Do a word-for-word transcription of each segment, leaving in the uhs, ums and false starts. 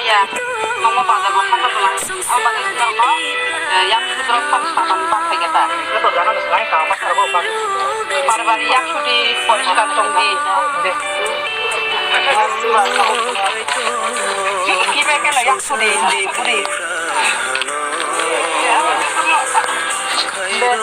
Mama bazar bo thangkha tongma. Ang bazar swnamno, eh, yang sudrok thang saman bang khaikha ta. Joto jaga no swlai ka, ma thar bo bang. Barbari yang sudi poriskar tongdi. De. Joto kibai khe la yang sudi, di, puri. De.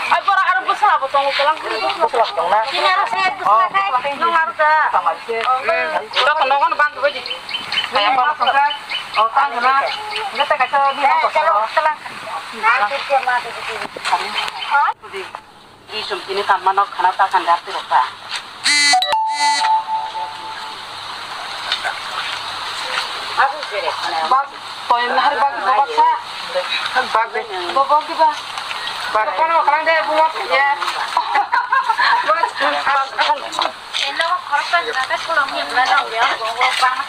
Ai, bora aro bwsla bo tongo, kwlang kwrwi bwsla. Bwsla tongna? Tini aro se bwsla khai, nung aro da. Joto nogo no bang bai di. Kaya ma tongkha. O, tang na. Gete kaisa di nang kosong. Isum tini kanmano khana ta kan rap rok ta. Bak, toy nahar bak, bak sa. Bak de. Bobo kiba. Bak. Kono kalang de, buat ya. Buat. Eno khorok ta jina ta kolom ni bla dong ya. Bobo bang.